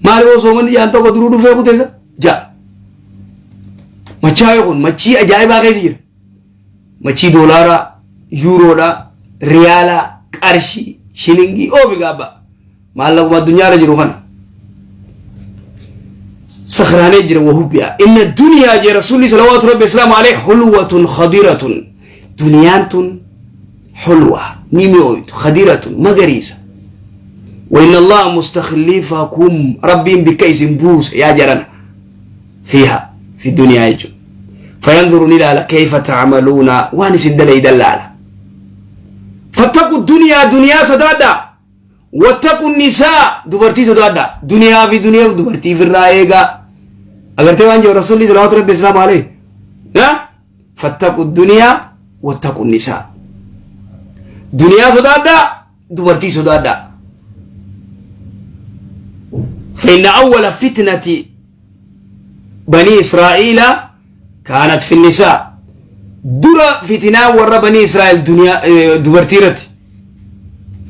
Maali hoo soomanni jaan tokko duruu dhufee kuteessa ja'a. Machaa'e kun machii ajaa'ibaa keessa jira. Machii doolaaraa, yuuroodhaa, riyaalaa, qarshii, shilingii oofi gaabba. Maallaquma addunyaarra jiru kana. Sakhraanee jira wahubbiyaa. Inna duniyaa jee rasuulli salawaatu rabbi islaamu alayhi hulwatun khadiratun. Duniyaan tun hulwa ni mi'ooytu khadiratun magariisa. وإن الله مستخلفكم ربي بك إسم بوس يا جرنا فيها في الدنيا يجو فينظر إلى كيف تعملون وان سدل دلالة فاتقوا الدنيا دنيا صدادا واتقوا النساء دبرتي صدادا دنيا في دنيا دبرتي في الرأيقة أغرتي وان جو رسول الله صلى الله عليه وسلم عليه ها فاتقوا الدنيا واتقوا النساء دنيا صدادا دبرتي صدادا فإن أول فتنة بني إسرائيل كانت في النساء درا فتنة ور بني إسرائيل دنيا دبرتيرت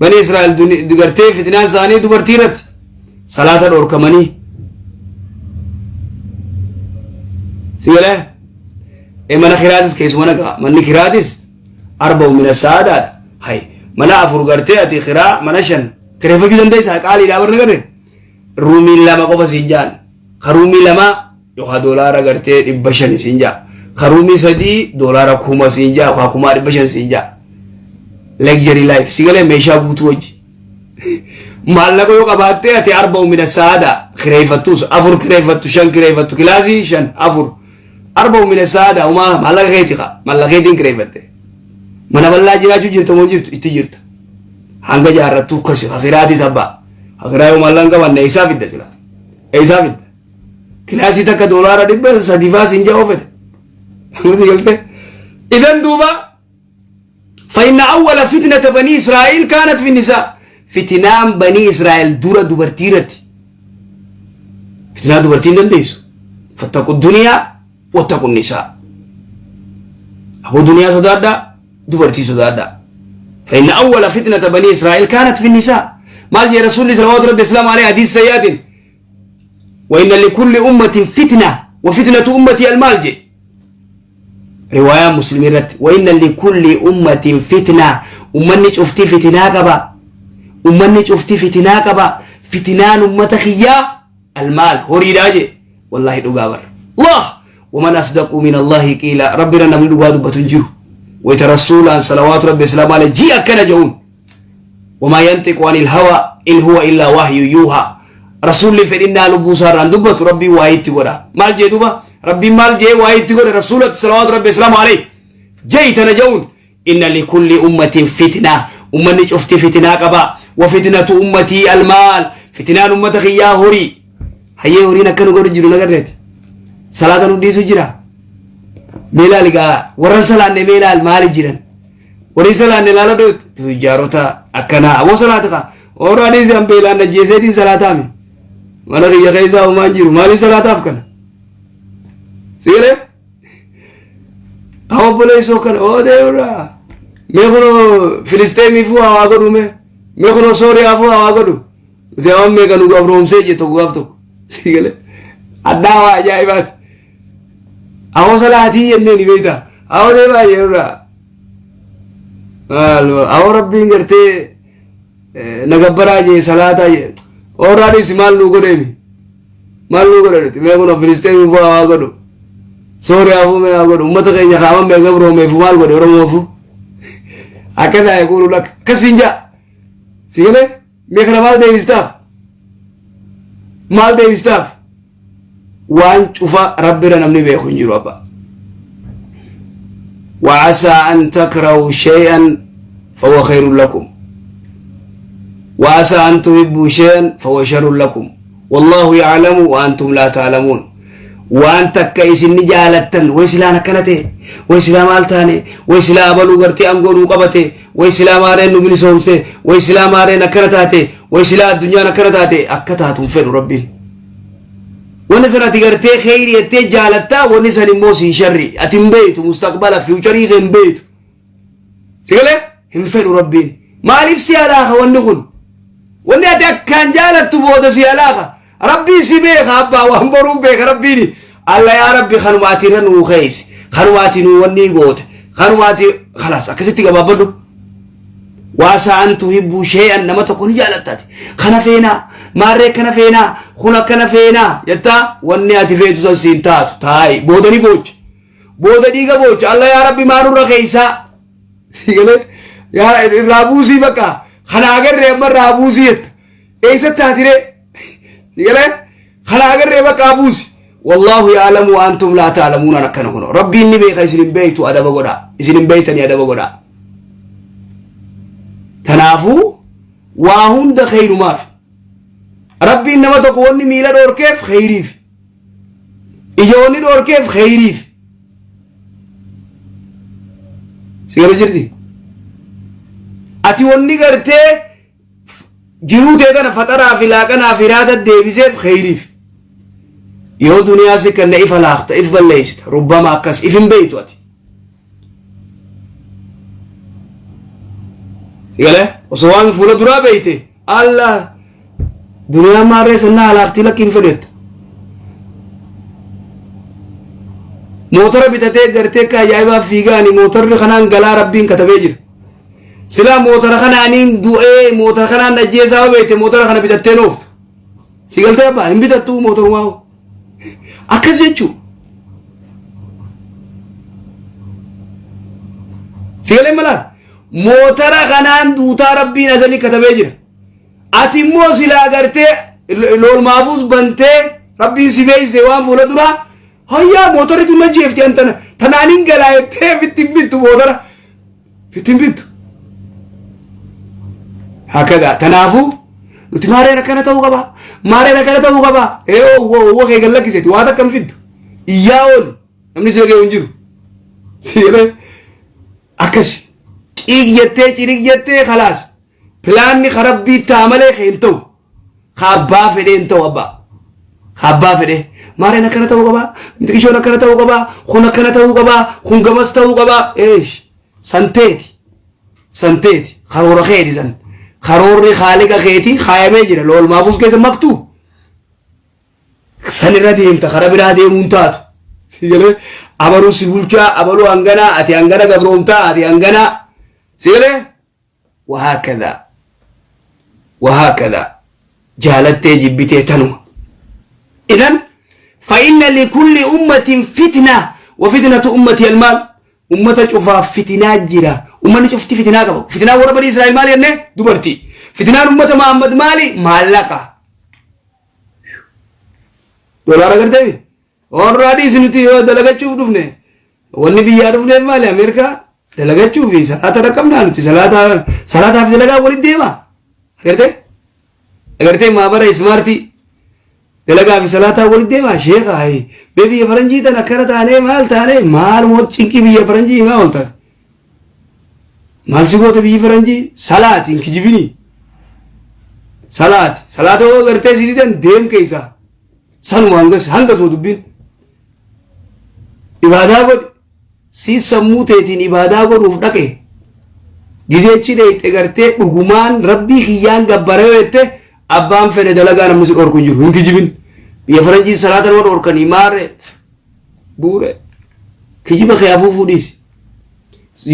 بني إسرائيل دبرتي فتنة ثانية دبرتيرت صلاة الأوركماني سيلا إيه من خيراتس كيس وانا من خيراتس أربع من السعادات هاي mana afur gartee ati kiraa mana shan kireeffachuu dandeessaa qaaliidhaa barna garee ruumii lama qofa siin jaan ka ruumii lama yookaan doolaara gartee 500 siin jaa ka ruumii sadii doolaara 1000 siin jaa yookaan 5,500 siin jaa luxury life si galee meeshaa guutuu wajji maallaqa yoo qabaattee ati arba'u mina saada kireeffattus afur kireeffattu shan kireeffattu kilaasii shan afur arba'u mina saada umaa maallaqa keeti kaa maallaqa keetiin kireeffatte mana bal'aa jiraachuu jirta moo jirtu itti jirta hanga jaarrattuu kasi akiraatis abbaa akiraa yoo maallaqa hin qabanne eessaa fidda sila eessaa fidda kilaasii takka doolaara 300 faa siin ja'oo fedhe si galte idan duuba فإن أول فتنة بني إسرائيل كانت في النساء فتنان بني إسرائيل درة دبرتيرت فتنان دبرتين دنديسو فاتقوا الدنيا واتقوا النساء أبو دنيا صدادا دبرتي صدادا فإن أول فتنة بني إسرائيل كانت في النساء ما جاء رسول الله صلى الله عليه وسلم عليه حديث سيئات وإن لكل أمة فتنة وفتنة أمتي المال جي رواية مسلم رت وإن لكل أمة فتنة أمني شفتي فتنة كبا أمني شفتي فتنة كبا فتنان أمة خيا المال هوري راجي والله دغابر الله ومن أصدق من الله قيلا ربنا نمن دغادو بتنجرو ويترسولا صلوات ربي السلام عليه جي أكنا جون وما ينطق عن الهوى إن هو إلا وحي يوحى رسول فإنا لبوسا راندبت ربي وايت غدا مال جي دوبا ربي مال جي وايت غدا رسول صلوات ربي السلام عليه جيت نجون إن لكل أمة فتنة أمني شفت فتنة قبا وفتنة أمتي المال فتنة أمة خيا هوري هيا هوري نكنو غور جيرو نغرنت صلاة ندي سجرا ميلال غا ورن صلاة ميلال مال جيران وري صلاة لالا دو تجاروتا أكنا أبو صلاة خا أوراني زام بيلان نجيسيتين صلاة مي mana kiyya keessaa homaan jiru maaliif salaataaf kana sigalee hawa obboleessoo kana oo deemra mee kunoo filisteemiifuu hawaa godhu mee kunoo sooriyaafuu hawaa godhu nuti hawan meeqa nu gabroomsee je tokko gaaf tokko sigalee addaa waa ajaa'ibaati hawa salaatii jennee ni beektaa hawa deemaa jeerra hawa rabbiin gartee na gabbaraa jee salaataa jee Oraanis maal nu godheemi maal nu godhe mee kun filisteemiifuu hawaa godhu sooriyaafuu mee haa godhu ummata keenya kaaman mee gabroomeefu maal godhe oromoofu akka taa'e kuulu lakka akkasiin jaa si galee mee kana maal deebistaaf maal deebistaaf waan cufa rabbira namni beeku hin jiru abbaa وعسى أن تكرهوا شيئا فهو خير لكم وعسى أن تحبوا شيئا فهو شر لكم والله يعلم وأنتم لا تعلمون وأن تكيس نجالة وإسلام كنته وإسلام آلتاني وإسلام أبلو غرتي أنقو نقبته وإسلام آرين نبلي سومسي وإسلام آرين أكنتاتي وإسلام الدنيا نكنتاتي أكتاتهم فين ربي ونسنا تغرتي خير يتي جالتا ونسنا موسي شري أتم بيت مستقبلا فيوتشري غير بيت سيقول هم فين ربي ما نفسي علاقة ونقول wanni ati akkaan jaalattu booda si alaaka. Rabbiin si beeka abbaa waan boruun beeka rabbiini. Alla yaa rabbi kanuma ati irra nuu keeyse kanuma ati nuu wanni goote kanuma ati khalaas akkasitti gabaabbadhu. Waasaa an tuhibbuu shee'an nama tokko ni jaalattaati. Kana feenaa maarree kana feenaa kun akkana feenaa jettaa wanni ati feetu san siin taatu taa'i booda ni boocha. Booda dhiiga boocha alla yaa rabbi maa nurra keeysaa. Sigalee yaa irraa buusii bakka kana agarree amma irraa buusii jetta. Eessatti haatiree? Sigalee kana agarree bakka buusi. Wallaahu ya'lamu wa antum laa ta'lamuun akkana kuno. Rabbiin ni beeka isin hin beektu adaba godhaa. Isin hin beektanii adaba godhaa. Kanaafuu waa hunda kheyrumaaf. Rabbiin nama tokko wanni miila dhoorkeef kheyriif. Ija wanni dhoorkeef kheyriif. Si galu jirti? Ati wanni gartee jiruu tee tana faxaraa fi laaqanaa fi raada deebiseef kheyriif. Yoo duniyaa si kanna ifa laaqta, if balleessita, rubbama akkas, if hin beeytu ati. Si galee? Osoo waan fuula duraa beeyte, Allah duniyaa maarree sannaa halaaqtii lakki hin fedhettu. Mootora bitatee gartee akka ajaa'ibaa fiigaani mootorri kanaan galaa rabbiin katabee jira. Silaa mootora kanaaniin du'ee mootora kanaan ajjeesaa yoo beekte mootora kana bitattee nooftu. Si galtee abbaa hin bitattuu mootorumaa hoo. Akkas jechuu. Si galee malaan mootora kanaan duutaa rabbiin azalii katabee jira. Ati immoo silaa gartee loolmaafuus bantee rabbiin si beeksise waan fuula duraa hayyaa mootorri tun na jeefti an tana tanaan hin galaa jettee fitti hin bittu mootora fitti hin bittu. Hakadaa tanaafuu nuti maareen akkana ta'uu qaba maareen akkana ta'uu qaba ee owwa owwa kee gad lakkiseeti waan takka hin fiddu iyyaa ooli namni si dhaga'u hin jiru. Si galee akkasi qiiq jettee ciriq jettee kalaas. Pilaanni ka rabbii ta'a malee ka hin ta'u. Ka abbaa fedhee hin ta'u abbaa. Ka abbaa fedhee. Maareen akkana ta'uu qabaa. Xiqishoon akkana ta'uu qabaa. Kun akkana ta'uu qabaa. Kun gamas ta'uu qabaa. Eesh. Santeeti. Santeeti. Karoora keeti san. Karoorri haaliqa keeti kaayamee jira. Loolmaafuus keessa maktuu. San irra deemta kara biraa deemuun taatu. Sigalee abaluu si bulchaa abaluu hanganaa ati hangana gabroomtaa ati hanganaa. Sigalee wahaakadha wahaakadha jaalattee jibbitee tanuma idan fa'inna likulli ummatin fitna wa fitnatu ummati almaal ummata cufaaf fitinaa jira ummanni cufti fitinaa qaba fitinaa warra banii israa'el maali jenne dubartii fitinaan ummata Muhammad maali maallaqa dolaara gartee Warraa dhiisi nuti yoo dalagachuuf dhufne wanni biyyaa dhufneef maali Ameerikaa dalagachuu fi salaata dhaqqabnaa nuti salaata salaataa fi dalagaa walitti deema. Agartee? Agartee maabara ismaartii dalagaa fi salaataa walitti deema sheeka hayi bee biyya faranjii tan akkana taanee maal taanee maal moo cinqii biyya faranjii himaa ol taate. Maal si goota biyyi faranjii salaati hin kijibinii. Salaati salaata yoo agartee si didan deem keessaa. Sanuma hangas hangasuma dubbiin. Ibaadaa godhi. Si sammuu teetiin ibaadaa godhuuf dhaqe. Gizeechi dheeyxe gartee dhugumaan rabbii kiyyaan gabbara yoo jette abbaan fedhe dalagaa namni si dhorku hin jiru. Hin kijibin. Biyya faranjiin salaata nama dhorkanii maarree buure. Kijiba kee afuufuu dhiisi.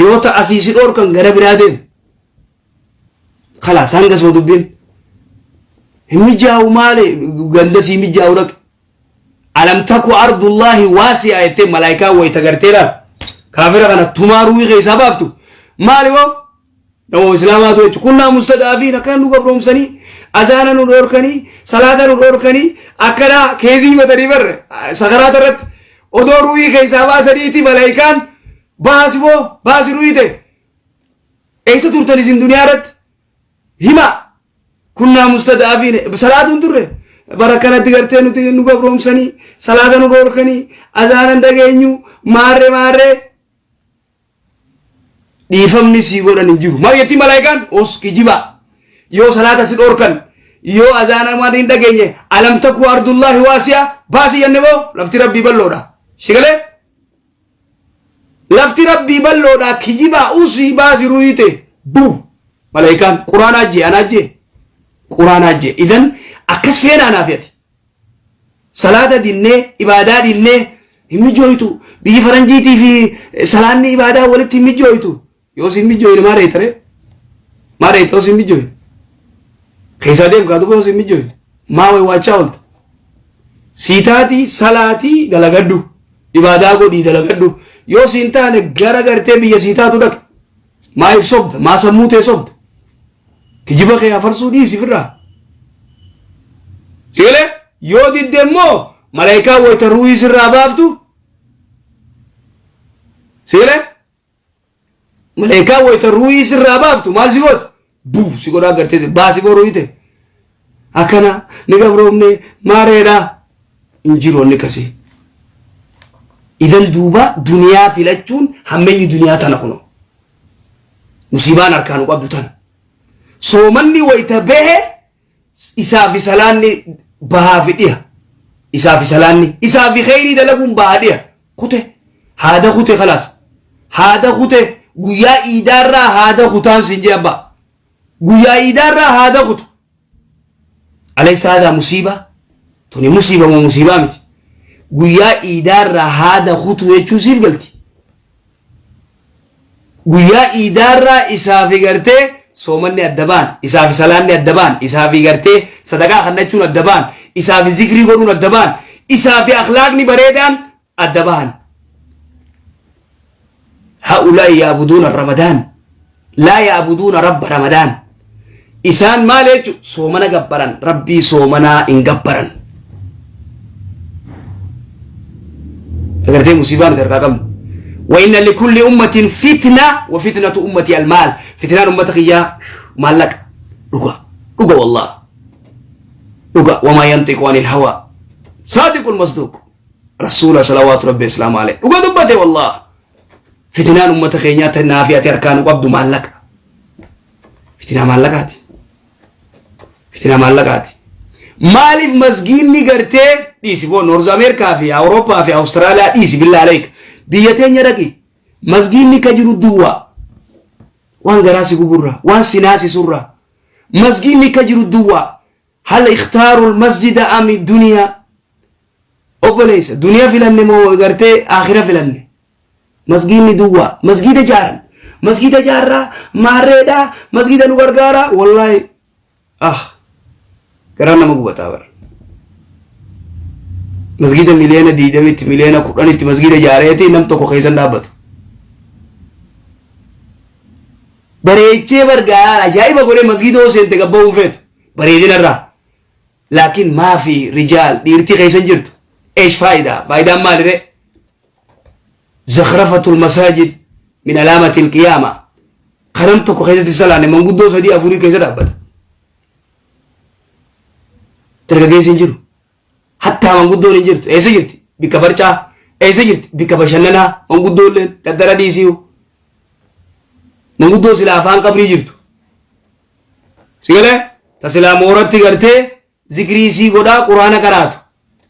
Yoo ta asii si dhorkan gara biraa deemu. Kalaas hangasuma dubbiin. Hin mijaa'u maali ganda sii mijaa'u dhaqi. Alam taku ardullaahi waasi'a jettee malaayikaa wayita gartee laal. Kaafira kana tumaa ruuhii keessaa baaftu. Maali boo? Nama islaamaatu jechuudha. Kunnaa mustadaafiin akkana nu gabroomsanii azaana nu dhoorkanii salaata nu dhoorkanii akkana keezii himatanii barre sakaraata irratti odoo ruuhii keessaa baasaniiti malaayikaan baasi boo baasi ruuhii ta'e. Eessa turtan isin duniyaa irratti? Hima. Kunnaa mustadaafiin salaatuun turre. Bara kanatti gartee nuti nu gabroomsanii salaata nu dhoorkanii azaana hin dhageenyu maarree maarree dhiifamni sii godhan hin jiru. Maal jettii malaayikaan? Os kijiba. Yoo salaata si dhoorkan yoo azaana waan hin dhageenye alam takuu ardullaahi waasi'a baasii jenne boo lafti rabbii bal'oodha. Sigalee? Lafti rabbii bal'oodha kijibaa usii baasi ruhii tee bu malaayikaan quraanaa jee anaa jee quraanaa jee idan akkas feenaa naaf ati. Salaata dinnee, ibaadaa dinnee hin mijooytu. Biyyi faranjiitii fi salaanni ibaadaa walitti hin mijooytu. Yoo si hin mijooyne maa reeta ree? Maa reeta yoo si hin mijooyne? Keessaa deem kaa duuba yoo si hin mijooyne? Maa waywaachaa oolta? Siitaatii salaatii dalagadhu. Ibaadaa godhii dalagadhu. Yoo si hin taane gara gartee biyya siitaatu dhaqi. Maa if sobda? Maa sammuu tee sobda? Kijiba kee afarsuu dhiisi firraa. Sigalee yoo didde immoo malaayikaa wayita ruuhii sirraa baaftu. Sigalee malaayikaa wayita ruuhii sirraa baaftu maal si gooti? Buu si godhaa gartee baasi boo ruuhii ta'e. Akkana ni gabroomne maareedha hin jiru wanni akkasii. Idan duuba duniyaa filachuun hammeenyi duniyaa tana kunoo. Musiibaan harkaa nu qabdu tana. Soomanni wayita bahe isaa fi salaanni bahaa fi dhiha. Isaa fi salaanni isaa fi kheyrii dalaguun bahaa dhiha. Kute haada kute kalaas. Haada kute guyyaa iidaarraa haada kutaan siin jee abbaa. Guyyaa iidaarraa haada kuta. Alaysa haadaa musiibaa? Tuni musiiba moo musiibaa miti? Guyyaa iidaarraa haada kutuu jechuun siif galti. Guyyaa iidaarraa isaa fi gartee soomanni adda ba'an, isaa fi salaanni adda ba'an, isaa fi gartee sadaqaa kannachuun adda ba'an, isaa fi zikrii godhuun adda ba'an, isaa fi akhlaaqni bareedaan adda ba'an. Ha'ulaa'i ya'buduuna Ramadaan laa ya'buduuna rabba Ramadaan. Isaan maal jechuun soomana gabbaran rabbii soomanaa hin gabbaran. Agartee musiibaa nuti harkaa qabnu. Wa inna likulli ummatin fitna wa fitnatu ummati almaal. Fitnaan ummata kiyyaa maallaqa. Dhuga. Dhuga wallah. Dhuga. Wamaa yanxiqu anil hawaa. Saadiqul masduuq. Rasuula salawaatu rabbi islaamu alayhi. Dhuga dubbate wallah. Fitnaan ummata keenyaa tanaa fi ati harkaa nu qabdu maallaqa. Fitinaa maallaqaati. Fitinaa maallaqaati. Maaliif masgiinni gartee dhiisi boo Noorz Ameerikaa fi Awurooppaa fi Awustiraaliyaa dhiisi billaa aleek. Biyya teenya dhaqi. Masgiinni ka jiru duwwaa. Waan garaa si guburraa, waan si naasisurraa. Masgiinni ka jiru duwwaa. Hal ikhtaaru masjida ami duniyaa. Obboleessa duniyaa filanne moo gartee aakhira filanne? Masgiinni duwwaa. Masgiida jaaran. Masgiida jaarraa maarreedhaa masgiida nu gargaaraa wallaahi ah garaan nama gubataa bara. Masgiida miliyoona 20tti miliyoona 10tti masgiida jaareeti nam tokko keessan dhaabbatu. Bareechee bargaa ajaa'iba godhee masgiida hoo seente gabba'uun feetu bareedina irraa. Laakiin maafi rijaal dhiirtii keessan jirtu. Eesh faayidaa? Faayidaan maaliree? Zakhrafatul masaajid min alaamatil qiyaama. Kanam tokko keessatti salaanne manguddoo sadii afurii keessa dhaabbata. Dargaggeessi hin jiru. Hattaa manguddoon hin jirtu. Eessa jirti? Bikka barcaa. Eessa jirti? Bikka bashannanaa. Manguddoolleen daddara dhiisiyu. Manguddoo silaa afaan qabrii jirtu. Sigalee? Ta silaa mooratti gartee zikrii isii godhaa quraana qaraatu.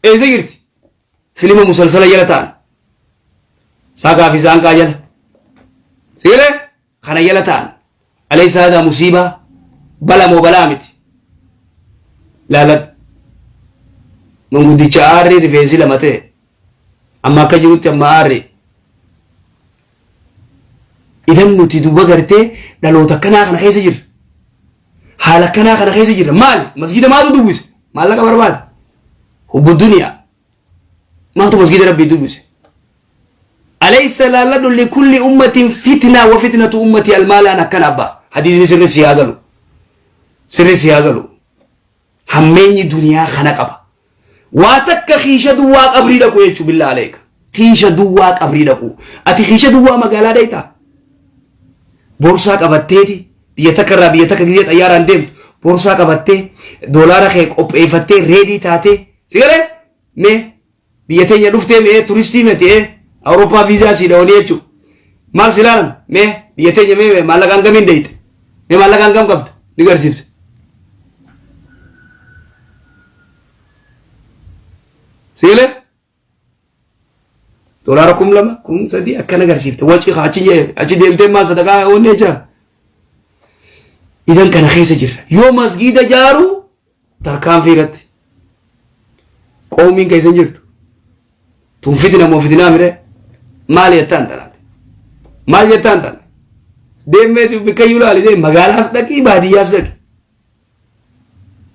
Eessa jirti? Filima musalsala jala ta'an. Saaqaa fi saanqaa jala. Sigalee? Kana jala ta'an. Alaysa haadhaa musiibaa? Bala moo balaa miti? Laaladhu. Manguddicha aarrii rifeensi lama ta'e. Amma akka jirutti amma aarrii. Idan nuti duuba gartee dhaloota akkanaa kana keessa jirra. Haala akkanaa kana keessa jirra. Maali? Masgiida maatu duwwise? Maallaqa barbaada. Hubbu duniyaa. Maaltu masgiida rabbii duwwise? Alaysa laalladhu likulli ummatin fitnaa wa fitnatu ummati almaalaan akkana abbaa. Hadiisni sirri si haa galu. Sirri si haa galu. Hammeenyi duniyaa kana qaba. Waa takka kiisha duwwaa qabrii dhaqu jechuu billaa aleeka. Kiisha duwwaa qabrii dhaqu. Ati kiisha duwwaa magaalaa dhaytaa? Boorsaa qabatteeti biyya takka irraa biyya takka gizee xayyaaraan deemtu boorsaa qabattee doolaara kee qopheeffattee reedii taatee si galee mee biyya teenya dhuftee mee turistii miti ee Awurooppaa viizaa sii dhawanii jechuudha. Maal si ilaalan mee biyya teenya mee maallaqa hangamiin deeyte mee maallaqa hangam qabda ni garsiifte. Si galee doolaara 2000 3000 akkana agarsiifte waci achi achi deemtee maa sadaqaa onnee jira. Idan kana keessa jirra. Yoo masgiida jaaru tarkaanfii irratti. Qoomiin keessa hin jirtu. Tun fitina moo fitinaa mire? Maal jettaan tanaati? Maal jettaan tana? Deemmeeti bikka iyyuu laali deemi magaalaas dhaqii baadiyyaas dhaqi.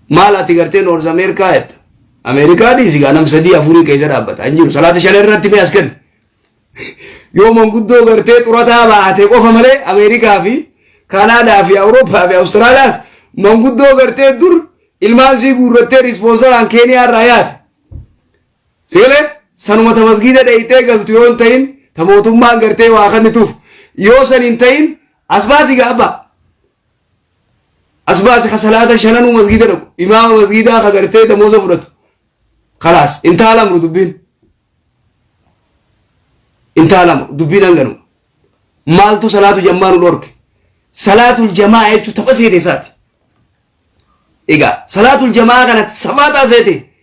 Maal ati gartee Noorz Ameerikaa jetta? Ameerikaa dhiisi gaa nam sadii afurii keessa dhaabbata. Hin jiru salaata shan irratti mee as kenni. Yoo manguddoo gartee xurataa baate qofa malee Ameerikaa fi Kaanaadaa fi Awurooppaa fi Awustiraaliyaas manguddoo gartee dur ilmaan sii guurrattee rispoonsaraan Keeniyaa irraa yaate. Sigalee sanuma ta masgiida dheeyxee galtu yoo hin ta'in ta mootummaan gartee waa kennituuf yoo san hin ta'in as baasi gaa abbaa. As baasi ka salaata shananuu masgiida dhaqu imaama masgiidaa ka gartee damooza fudhatu. Kalaas intaha lamru dubbiin. Intaha lamru dubbiin hanganuma. Maaltu salaatu jammaa nu dhorke? Salaatul jamaa jechuun tapha seete isaati. Egaa salaatul jamaa kana samaaxaa seete.